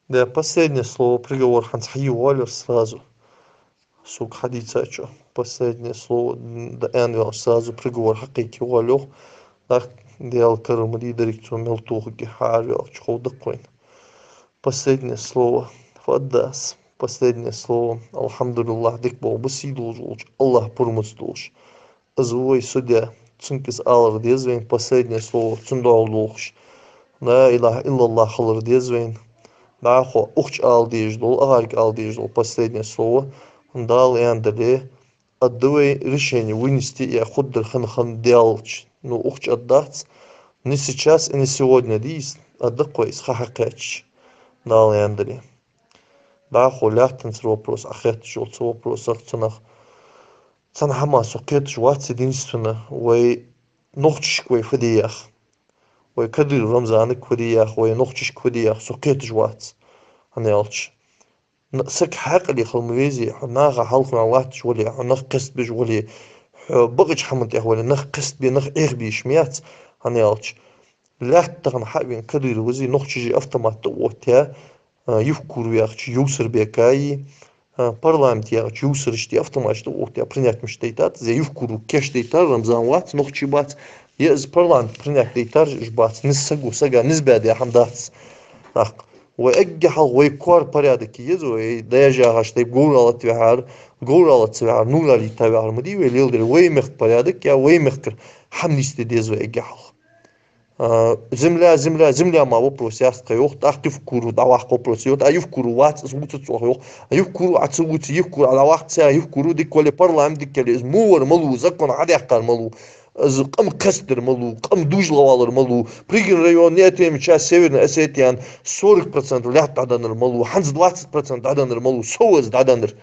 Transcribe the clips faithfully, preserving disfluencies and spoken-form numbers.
Да, последнее слово, приговор хӀанз хьайийгӀа йоалаяр сразу. Сога хьадийцачо. Последнее слово, да, аьнна ваьлча сразу приговор хьакхайкаергйола. ТӀаккха Даьла кара ма дий деррига цо мел тохаргья хьаараваьлча ховргда-кх вайна. Последнее слово. Фу аргда аз? Последнее слово. Алхьамдулиллахь, дика болх ба сий долаш волча АллахӀ пурмаца долаш. Из ва вай судья, цунга из алар деза вайна последнее слово, цунна духьал долхаш. Ла илахӀа иллаллахӀ хилар деза вайна. ДӀахо укхаза ала дезаш дола, агӀарга ала дезаш дола последнее слово, Дала аьнна дале, аргда вай решение вынести, е хургдар хӀанз-хӀанз Даьлаца. Ну, укхаза аргдац, не сейчас и не сегодня дий из, аргда-кх вай из ха хьакхаьчача, Дала аьнна дале. ДӀахо лаьттанзар вопрос Ӏохетташ йола, цу вопросах, цунах цхьан хӀамах со кхеташ вац, единственно, вай нохчашка вай фу де йоах. Вай Кадыров Рамзанага фу де йоах, вай нохчашка фу де йоах, со кхеташ вац, хӀана аьлча. Н-, саг хьаькъале хила ма везий, хьо наха хьалха латташ вале, хьо нах кхестабеш вале, хьо бакъача хӀаман тӀа вале, нах кхестабе, нах Ӏехабе йиш ма яц, хӀана аьлча. Лаьтта тахан хьа а вена Кадыров вази, нохчаши автомат тӀа оттаяь, а, Евкуров яхача Юсурбекаи, а, парламент яхача Юсурашти автоматаш тӀа оттаяь принять мишта дайтад, из Евкуров кеш дайтар, Рамзан вац, нохчи бац, е из парламент принять дайтараш уж бац, низ саго, сага низ баь даь хӀама дац. ТӀаккха вай эггара хьалха вай коара порядок е еза, вай даьша яхаш тайпа говралат ваьхьар, говралат ца ваьхьар, нуралийта ваьхьар ма дий вай, леладер вай мехка порядок, е вай мехкара хӀама нийсде деза вай эггара хьалха. А, земля, земля, земля мара вопрос яц тха йоах, тӀаккха Евкуров дӀаваккха вопрос йоах, а Евкуров вац, из вувцац оаха йоах, а Евкуров Ӏа ца вувце, Евкуров Ӏа дӀаваккха ца, Евкуров дика вале, парламент дика яле, из мо вар малув, закон хьадаьккхар малув, из къам кхестадар малув, къам дужлагӀа валар малув, Пригородный район, неотъемлемая часть Северной Осетии, сорок процентов лаьтта дӀаденнар малув, хӀанз двадцать процентов дӀаденнар малув, со ва из дӀаденнар.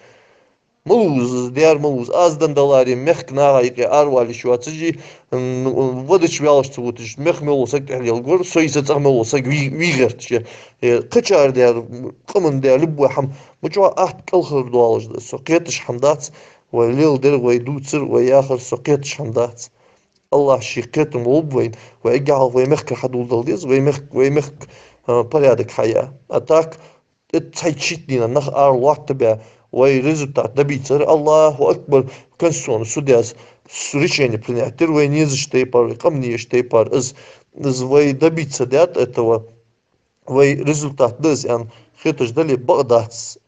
Малув из, даьра малув из, аз денна даларе, мехка наха юкъе аравала йиш йоацаш, м, вадача ваьлча ца вуташ, мехка мел вола саг тӀехьа лелавергва, со йиса цӀагӀа мел вола саг вий-, вийгӀерташ. Э, кхычар даьра, къаман даьра, любой хӀама, ма чӀоагӀа атта кӀалхардоалаш да со, кхеташ хӀама дац, вай леладер, вай дувцар, вай яхар, со кхеташ хӀама дац. АллахӀа ший кхетам лулба вайна, вай эггара хьалха вай мехкара хьадоладала деза, вай мехка, вай мехка, а, порядок хьая. А так, э, цхьайтта-шийтта дийнахьа нах ара лоаттабаь, вай результат добиться яр, Аллаху акбар, Конституционни судьяс с-, решение принять дир, вайна езача тайпара, вай къаман езача тайпара, из, из вай добиться даьд этого, вай результат да из аьнна хеташ дале, бакъ дац.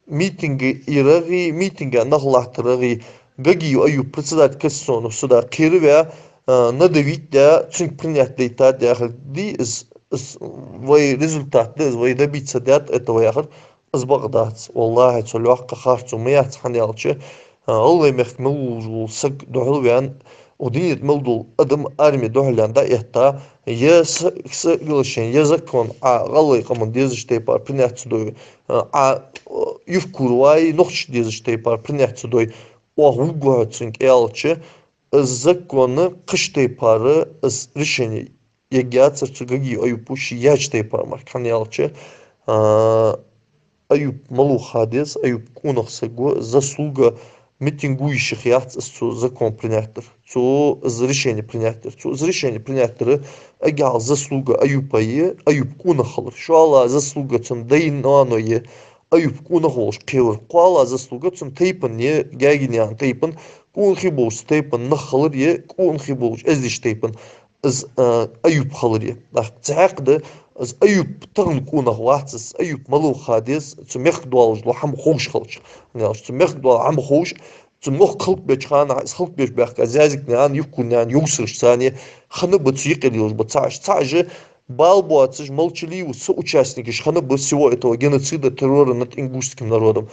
Митинге ярагӀи, митинге нах латтарагӀи, Гагиев Аюп, председатель Конституционного суда, кхераваь, а, надавить даь, цунга принять дайтад яхар дий из, из вай результат да из, вай добиться даьд этого яхар, из бакъ дац. ВаллахӀи, цу лоаккха харцо ма яц, хӀана аьлча, а, гӀалгӀай мехка мел волаш вола саг духьалваьнна, укх дунен тӀа мел дола адам арме духьалваьнна дӀаэтта, е с-, соглашени, е закон Ӏа гӀалгӀай къаман дезача тайпара принять ца дой, а, Ӏа, а, Евкуроваи нохчашта дезача тайпара принять ца дой, оаха вувргва хьо цунга аьлча, из закон кхыча тайпара, из решение ергьяцар цу Гагиев Аюпа ше яьча тайпара мара, хӀана аьлча, а, Аюп малув ха деза, Аюп къонах саг ва, заслуга митингующих яц из цу закон принять дар, цу из решение принять дар. Цу из решение принять дара эггара хьалха заслуга Аюпа я, Аюп къонах хилар. ШоллагӀа заслуга цун даьи ноаной я, Аюп къонах волаш кхевар. КхоалагӀа заслуга цун тайпан я, Гаьгенаькъан тайпан, къонахий болаш цу тайпан нах хилар я, къонахий болаш эздийча тайпан из, а, Аюп хилар я. ТӀаккха цхьаькха да, из Аюп тахан къонах вац, из Аюп малув ха деза, цу мехка доаллаш дола хӀама ховш хилча. ХӀана аьлча цу мехка дола хӀама ховш, цу мохк хилбеча хана, из хилбеш баьхка Зязикнаькъан, Евкурнаькъан, Юсураш царна хинна ба цу юкъе лелаш ба цхьа уж, цхьа уж бала боацаш, молчаливо соучастникаш хинна ба всего этого геноцида, террора над ингушским народом.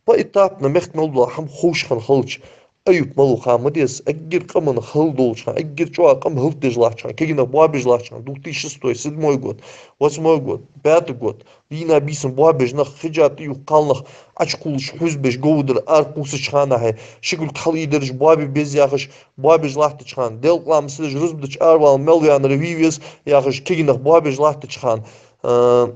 Поэтапно мехка мел дола хӀама ховш хинна хилча, Аюп малув ха ма деза, эггара къаман хала долча хана, эггара чӀоагӀа къам хӀалакдеш латтача хана, кагий нах боабеш латтача хана, две тысячи шестой, седьмой год, восьмой год, пятый год, дийнахьа-бийсанна боабеш нах, хиджаб тӀаювха кхалнах, Ӏочукхувлаш хьувзабеш, говр дар ара кхувсача хана, хьай ши гулг хьалъайдараш боабе беза яхаш, боабеш латтача хана, делкъа ламаз ца деш, рузба дича аравала мел ваьннар ве веза яхаш, кагий нах боабеш латтача хана, а,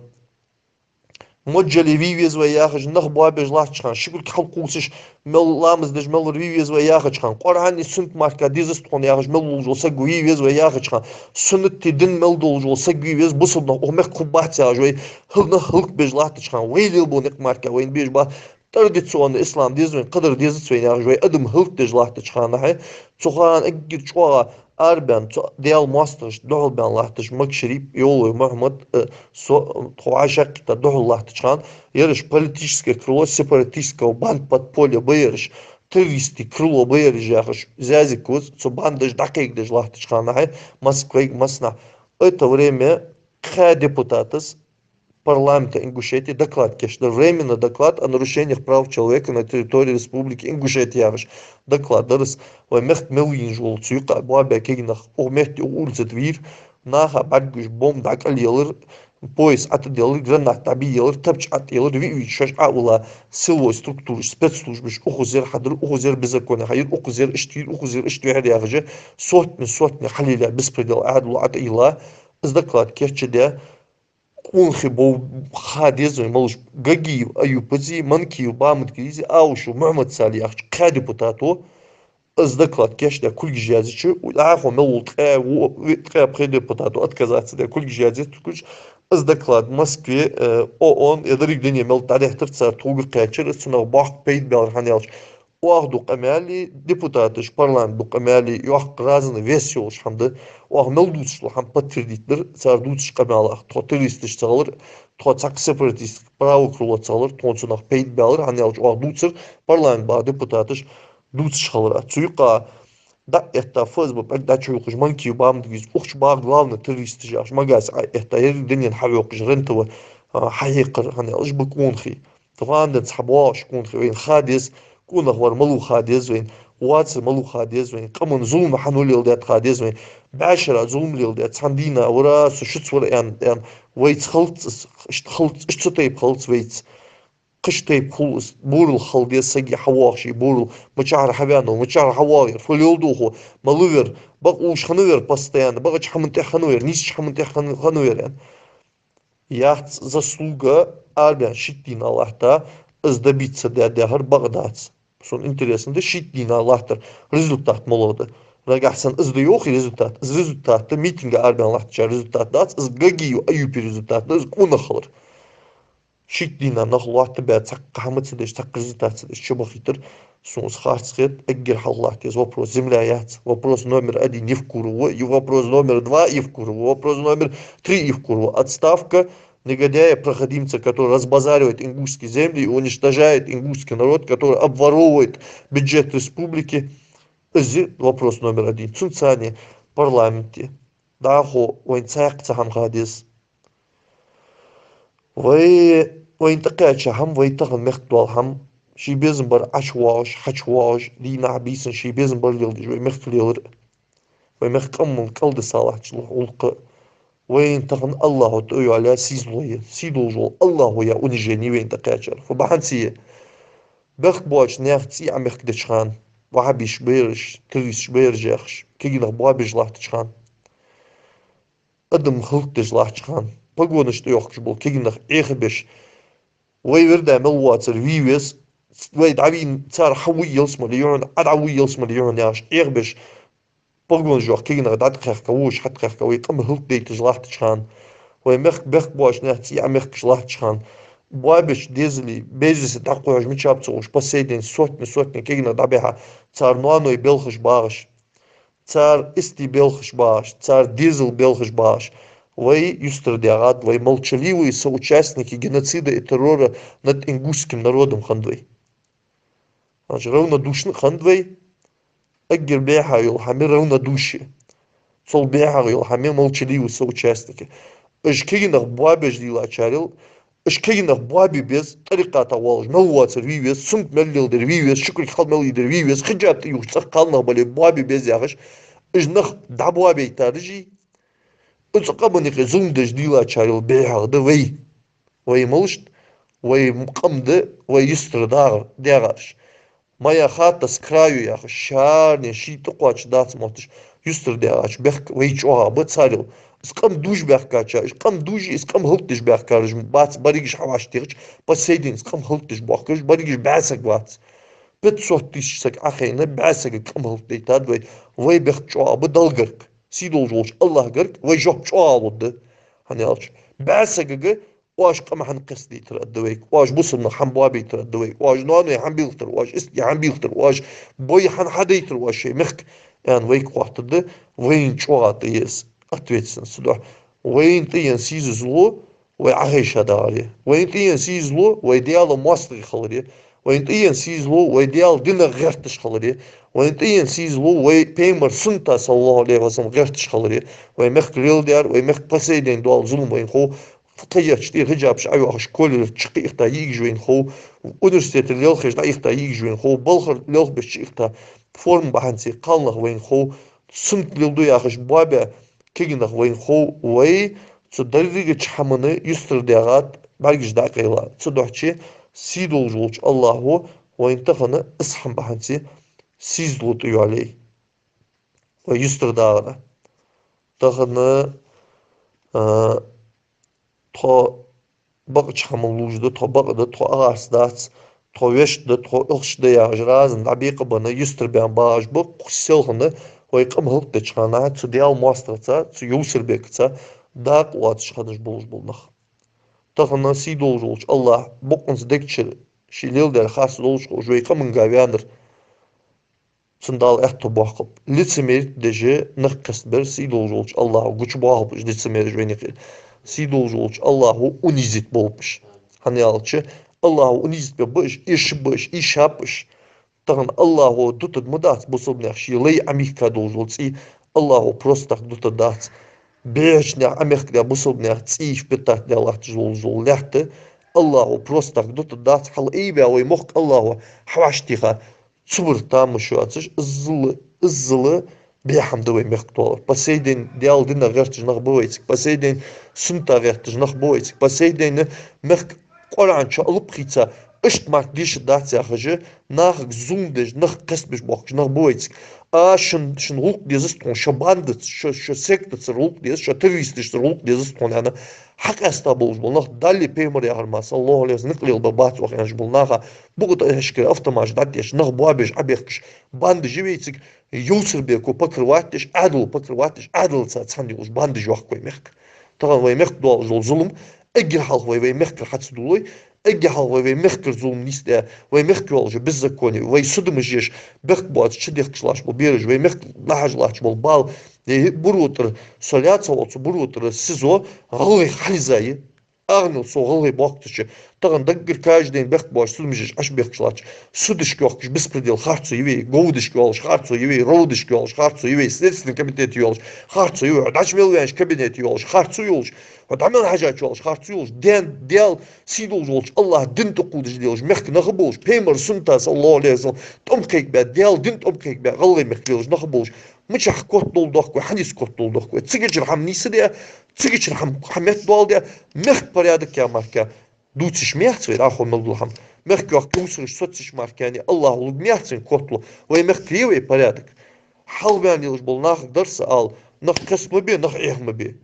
Маджале ве веза вай яхаш, нах боабеш латтача хана, ши кулг хьалкхувсаш, мел ламаз деш мел вар ве веза вай яхача хана, Къуръани суннат мара дезац тхона яхаш мел волаш вола саг ве веза вай яхача хана, суннати дин мел долаш вола саг ве веза, бусалба нах, укх мехка хургбац яхаш вай, хӀал-, нах хӀалакбеш латтача хана, вай лелабу никъ мара вайна беш ба, традиционни ислам деза вайна, кхыдар дезац вайна яхаш вай адам хӀалакдеш латтача хана, хье, цу хана эггара чӀоагӀа арабаьнна, цу Даьла моастагӀашта духьалбаьнна латташ Макшарип, Йовлой Мухьмад, э, со, тхо вӀашагӀкхийтта духьал латтача хана, ераш политическое крыло сепаратистского банд подполья ба ераш, террористский крыло ба ераш яхаш, Зязикус, цу бандаш дӀакхайкадеш латтача хана, хье, Москвайга массанахьа. Это время кхаь депутатас парламента Ингушетии доклад кийчдаьр, временный доклад о нарушениях прав человека на территории Республики Ингушетия яхаш доклад дар из. Вай мехка мел вийнаш вола цу юкъа боабаь кагий нах укх метте, укх улица тӀа вийра, наха бӀаргагуш бомба дӀакӀалъелар, поезд ӀотӀаделар, гранат дӀабиелар, тапча ӀотӀаелар, виъ-виъ шоаш Ӏоулла силовой структураш, спецслужбаш, укхаза ер хьадар, укхаза ер беззаконие хьаер, укхаза ер иштта йир, укхаза ер иштта вихьар яхаш, сотни-сотни хьалъайла беспредел, Ӏаьдало ӀотӀаилла, из доклад кийчдаь, къонахий бов ха деза вайна малаш, Гагиев Аюпази, Манкиев Баматгизи, Аушев Мухьмад-Сали яхача кхаь депутато из доклад кийчдаь кулгаш язъяьча, дӀахо мел вола ткъаь во-, ткъаь пхе депутато отказаться даь кулгаш язъяьча, из доклад Москве, э, ООН, е деррига дуне мел дӀадеттар цар, тхога кхаьчар, цунах боккха пайда баьлар, хӀана аьлча оаха ду къамаьли, депутаташ, парламент ду къамаьли, йоккха разный вес йолаш хӀама да. Оаха мел дувцаш дола хӀама подтвердить дар цар дувцача къамаьлах. Тхо террористаш ца хилар, тхо цхьаккха сепаратистски правое крыло ца хилар, тхона цунах пайда баьлар, хӀана аьлча оаха дувцар, парламент багӀа депутаташ дувцаш хилар. Цу юкъа дӀа а этта, ФСБ пӀелг дӀачухьокхаш, Манкиев Баматгиз, укх чу багӀа главный террористаш яхаш, Магасе Ӏоэтта, еррига дунен хьавоаккхаш, РЕН-ТВ, а, хьахьекхар, хӀана аьлча уж ба къонахий. Цу хана денз хьабоагӀаш къонахий вайна ха деза, къонах вар малув ха деза вайна, воацар малув ха деза вайна, къаман зулам хьан леладаьд ха деза вайна, бӀаьшера зулам леладаьд, цхьан дийнахьа вар со, шуца вар аьнна, аьнна, вайца хилац из, иштта хилац, иштта цу тайпа хилац вайца. Кхыча тайпа хул из, бурал хила деза сага хьавоагӀаш, бурал, мичахьара хьаваьннав, мичахьара хьавоагӀар, фу леладу хьо, малув ер, бакъ лувш хиннав ер постоянно, бакъча хӀаман тӀа хиннав ер, нийсача хӀаман тӀа хиннав ер аьнна. Яц заслуга арабаьнна шийтта дийнахьа латта, из добиться даь дехар бакъ дац. Сона интересно да шийтта дийнахьа латтар результат малагӀа да. Нагахьа санна из да йоахий результат, из результат да митинга арабаьнна латтача результат дац, из Гагиев Аюпа результат да, из къонах хилар. Шийтта дийнахьа нах лоаттабаь, цхьаккха хӀама ца деш, цхьаккха результат ца деш чубахийтар, сона из харц хет, эггара хьалха латта деза вопрос земля яц. Вопрос номер один Евкурова, и вопрос номер два Евкурова, вопрос номер три Евкурова. Отставка негодяя-проходимца, который разбазаривает ингушские земли и уничтожает ингушский народ, который обворовывает бюджет республики. Из вопрос номер один. Цунца цхьана парламенте дӀахо вайна цхьаккха цхьа хӀама ха деза. Вай, вайна тӀакхаьча хӀама, вай тахан мехка дола хӀама, ший безам бар ӀочувоагӀаш, хьачувоагӀаш, дийнахьа-бийсан ший безам бар леладеш вай мехка лелар. Вай мехка къаман кӀалдиса латташ лух гӀулакх. Вайна тахан АллахӀо тӀайоалаяь сийдолаш я, сийдолаш вола АллахӀо яь унижени вайна тӀакхаьчар. Фу бахьан ца я? Бехк боацача наьха цӀий Ӏомехкадеча хана, ваххабисташ ба ераш, террористаш ба ераш яхаш, кагий нах боабеш латтача хана, адам хӀалакдеш латтача хана, погонаш тӀайохкаш бола кагий нах Ӏехабеш, вай вирда мел воацар ве веза, вай дӀавийна цар хьаву ялсмале юхьан, Ӏа дӀаву ялсмале юхьан яхаш, Ӏехабеш, погонаш йоах кагий нах дӀатӀакхехка, вож хьатӀакхехка, вай къам хӀалакдайташ латтача хана, вай мехка бехк боацача наьха цӀий Ӏомехкаш латтача хана, боабеча дезалий, безам дӀакхухьаш, мичаб ца ховш, по сей день сотни, сотни кагий нах дӀабихьа, цар ноаной белхаш багӀаш, цар истий белхаш багӀаш, цар дезал белхаш багӀаш, вай юстара даьгӀад, вай молчаливые соучастники геноцида и террора над ингушским народом хиннад вай. Значит, равнодушны хиннад вай, эггара бӀеха йола хӀама я равнодушие. Цул бӀехагӀа йола хӀама я молчаливые соучастники. Уж кагий нах боабеш дийлачарел, уж кагий нах боабе беза, тӀарикъата воаллаш мел воацар ве веза, суннат мел леладер ве веза, ши кулг хьал мел ийдер ве веза, хиджаб тӀаювхаш цӀагӀа кхалнах бале боабе беза яхаш, уж нах дӀабоабайтараш, цу къаман юкъе зулам деш дийлачарел бӀехагӀа да вай. Вай малаш да, вай къам да, вай юстара дагӀар, даьгӀараш. «Моя хата с краю» яхаш, шарне ший тӀакхоачаш дац мотташ, юстара даьгӀача бехк вай чӀоагӀа ба царел. Из къам дужаш баьхкача, из къам дужаш, из къам хӀалакдеш баьхкараш бац, берригаш хьавӀашагӀтехача, по сей день из къам хӀалакдеш боахкараш берригаш бӀаь саг бац. Пятьсот тысяч саг Ӏохайна, бӀаь сага къам хӀалакдайтад вай. Вай бехк чӀоагӀа ба Далла гарга, сий долаш волча АллахӀа гарга вай жоп чӀоагӀа лургда. ХӀана аьлча, бӀаь сагага оаш къам хӀана кхестадайтар аргда вайга, оаш бусалба нах хӀана боабайтар аргда вайга, оаш ноаной хӀана белхатар, оаш истий хӀана белхатар, оаш бой хӀана хьадайтар оаш шоай мехка, аьнна, вайга хоаттаргда. Вайна чӀоагӀа тӀа я из ответственность, цудухьа вайна тӀаена сийсазло вай Ӏохайша дагӀар я. Вайна тӀаена сийсазло вай Даьла моастагӀий хилар я. Вайна тӀаена сийсазло вай Даьла динах гӀерташ хилар я. Вайна тӀаена сийсазло вай Пайхамара сунната, саллаллахӀу Ӏалайхи ва саллам, гӀерташ хилар я. Вай мехка леладаьр, вай мехка по сей день дола зулам вайна хов, кхаьчача тӀера хиджабаш Ӏойоахаш, колледжашка чукхийхта йиӀигаш вайна хов, университете лелхаш дӀаихта йиӀигаш вайна хов, балхара лелхабеш чукхийхта форма бахьанца кхалнах вайна хов, суннат леладу яхаш боабаь кегийнах вайна хов. Вай цу дерригача хӀамана юстара даьгӀад, бӀаргаш дӀакъайла. Цудухьа сий долаш волча АллахӀа вайна тахан из хӀама бахьанца сийсазло тӀайоалаяй вай юстара дагӀара. Тахан, а, тхо бакъча хӀамал лувш да, тхо бакъ да, тхо агӀарс дац, тхо вешта да, тхо охш да яхаш, разно дӀабекъабенна, юстара баьнна багӀаш ба. Кху селхана вай къам хӀалакдеча хана цу Даьла моастагӀаца, цу Юсурбекаца дакъа лоацаш хиннаш болаш бола нах. Тахан сий долаш волча АллахӀа бокъонца дегчара ший леладаьр харц долаш ховш вай къаманга ваьннар цунна Дала аьттув боаккхалба. Лицемерить деш нах кхестабар сий долаш волча АллахӀа гучабоахалба уж лицемераш вайна юкъера. Сий долаш волча АллахӀа унизить болба уж. ХӀана аьлча, АллахӀа унизить бергба уж, эшаргба уж, ийшаб уж. Тахан АллахӀа дутаргдац бусалба наьха ший лай Ӏомехка долаш дола цӀий, АллахӀа просто так дутаргдац. БӀехача наьха Ӏомехкадаь, бусалба наьха цӀий впитать даь латташ долаш дола лаьтта АллахӀа просто так дутаргдац. Хьалаайбаь вай мохк АллахӀа хьавӀашагӀтеха, цу бара тамаш йоацаш, иззал, иззал бӀехам да вай мехка тоалар. По сей день Даьла динах гӀерташ нах ба вайцига, по сей день суннатах гӀерташ нах ба вайцига, по сей день мехка Къуръан чу алап хийца, иштта мара дешаргдац яхаш, нахага зулам деш, нах кхестабеш боахкаш нах ба вайцига. А шун, шун гӀулакх дезац тхона, шо бандаца, шо, шо сектацара гӀулакх деза, шо террористашцара гӀулакх дезац тхона аьнна, хьакъаьста болаш бола нах, Далеи Пайхамареи яхар мара, саллаллахӀу Ӏалайхи ва саллам, никъ лелабергбац оаха аьнна бола наха, букъа тӀа хьаьшкара автоматаш дӀатӀаеш, нах боабеш, Ӏобехкаш, бандаш я вайцига, Юсурбека покрывать деш, Ӏаьдало покрывать деш, Ӏаьдалца цхьана йолаш бандаш йоахк вай мехка. Тахан вай мехка доаллаш дола зулам, эггара хьалха вай, вай мехкара хьа ца дуллой, эггара хьалха вай, вай мехкара зулам нийсдаь, вай мехка йолаш беззаконие, вай судамаш еш, бехк боацаш чудехкаш латташ бола бераш, вай мехка лахьаш латташ бола бала, е буро тӀара, со лаьца волча буро тӀара СИЗО гӀалгӀай хьалъиза я. Агнил со гӀалгӀай боахкача, тахан даггара каждый день бехк боацаш судамаш еш Ӏаш бехкаш латташ, судашка йоахкаш беспредел харцо я вай, говдашка йолаш харцо я вай, ровдашка йолаш харцо я вай, Следственный комитете йолаш харцо я вай, хьо дӀачу мел ваьннача кабинете йолаш харцо йолаш, хьо дӀа мел хьежача йолаш харцо йолаш, ден, Даьла, сий долаш волча АллахӀа дин тӀакхувдаш лелаш мехка нах а болаш, Пайхамара сунната, саллаллахӀу Ӏалайхи ва саллам, тӀом кхайкабаь, Даьла дин тӀом кхайкабаь гӀалгӀай мехка лелаш нах а болаш, мичахьа котало даха вай, хьанца котало даха вай? Цигачара хӀама нийсдаь, цигачара хӀама, хӀама меттадоаладаь, мехка порядок я мара дувцаш ма яц вай, дӀахо мел дола хӀама. Мехка йоахка ювцараш соцаш мара, АллахӀа лург ма яц вайна котало. Вай мехка я вай порядок. Хьалха баьнна лелаш бола нахага дар са ала: нах кхеста ма бе, нах Ӏеха ма бе.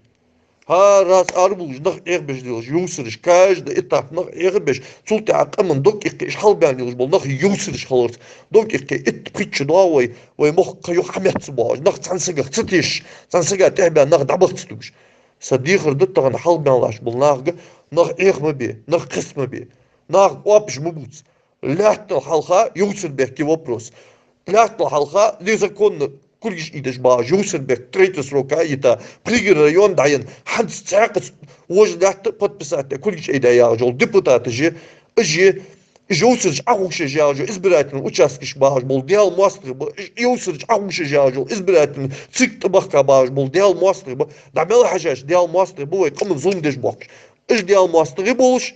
ХӀара раз арабувлаш, нах Ӏехабеш лелаш ювцараш, каждый этап нах Ӏехабеш, цул тӀехьа къаман дог иккхе, уж хьалха баьнна лелаш бола нах ювцараш хиларца дог иккхе, итт-пхийтта шу доагӀа вай, вай мохк кхы юха хьаметтаца боагӀаш, нах цхьан сагах ца тешаш, цхьан сага тӀехьа баь нах дӀабаха ца тугаш. Са дехар да тахан хьалха баьнна латташ бола нахага: нах Ӏеха ма бе, нах кхеста ма бе, нахага оапаш ма бувца. Лаьттал хьалха Юсурбека я вопрос. Лаьттал хьалха незаконно кулгаш айдеш багӀаш Юсурбек, третий срок а йита, Пригородный район дӀаенна, хӀанз цхьаькхаза вож лаьтта подписать даь кулгаш айдаь ягӀаш йола депутаташ я, уж я, уж ювцараш Ӏохувшаш ягӀаш йола избирательный участкашка багӀаш бола Даьла моастагӀий ба, уж ювцараш Ӏохувшаш ягӀаш йола избирательный цига тӀабахка багӀаш бола Даьла моастагӀий ба, дӀа мел хьежача Даьла моастагӀий ба вай къаман зулам деш боахкаш. Уж Даьла моастагӀий болаш,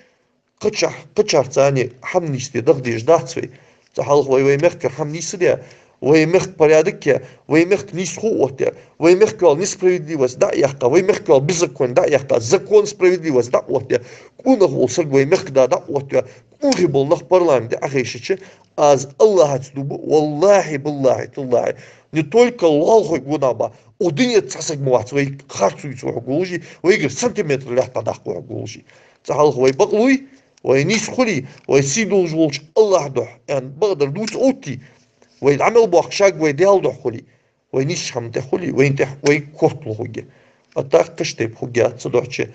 кхычахь, кхычахьарца цхьана хӀама нийсде даха дезаш дац вай. Цу хьалха вай, вай мехкара хӀама нийсдаь, вай мехка порядок яь, вай мехка нийсхо оттаяь, вай мехка йола несправедливость дӀа а яьккха, вай мехка йола беззаконие дӀа а яьккха, закон, справедливость дӀа а оттаяь, къонах вола саг вай мехка да дӀа а оттаваь, Укх бола нах парламенте Ӏохайшача, аз Аллахьаца дув бу, валлахӀи, биллахӀи, таллахӀи, не только лоалахой гонахьа ба, укх дунен тӀа цхьа саг ма вац вай харцо йийца хьогулжи, вайгара сантиметр лаьтта дӀадаккха хьогулжи. Цхьа хьалха вай бакълой, вай нийса хуле, вай сий долаш волча Аллахьа духьа, аьнна, бакъдар дувца оттий, вай дӀа мел боаккха шаг вай Даьла духьа хуле, вай нийсача хӀаман тӀа хуле, вайна тӀа вай корта лу хургья. А тӀаккха кхыча тайпа хургьяц, цудухьа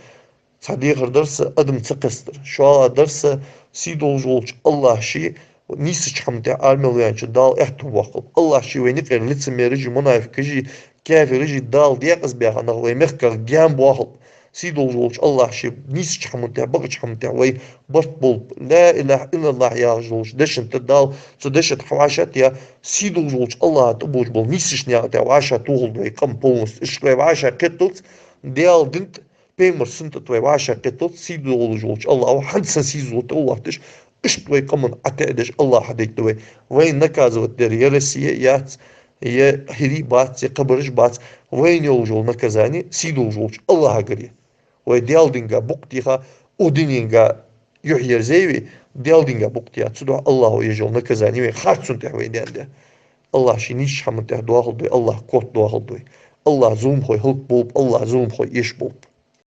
цхьа дехар дар са адам ца кхестар. ШоллагӀа дар са сий долаш волча Аллахьа ше нийсача хӀаман тӀа ара мел ваьннача Дала аьттув боаккхалба. Аллахьа ше вайна юкъера лицемераши, мунафикъаши, кафираши, Дала декъаза баьха нах вай мехках гаьна боахалба. Сий долаш волча Аллахьа ше нийсача хӀаман тӀа, бакъача хӀаман тӀа вай барт болба. Ла илахӀа иллаллахӀ яхаш долча дешан тӀа Дала цу дешан тӀа хьавӀашагӀтеха, сий долаш волча Аллахьа тӀабоагӀаш бола нийсача наькъа тӀа вӀашагӀтохалда вай къам полностью. Иштта вай вӀашагӀкхеталца, Даьла дина тӀа, пайхамара суннат тӀа вай вӀашагӀкхеталца, сий долаш волча Аллахьа хӀанз санна сий зулатта Аллахьа деш, иштта вай къаман ӀотаӀадеш Аллахьа хьадайтаргда вай. Вайна наказывать дер е Россия яц, е хӀирий бац, е кхыбараш бац. Вайна йолаш йола наказани сий долаш волча Аллахьагара я. Вай Даьла динга букъ теха, укх дуненга юхь ерзайве, Даьла динга букъ теха, цудухьа Аллахьа еш йола наказани вай харцон тӀа вай даьннад. Аллахьа ше нийсача хӀаман тӀа доахалда вай, Аллахьа корта доахалда вай. Аллахь зуламхой хӀалакболба, Аллахь зуламхой эшаболба.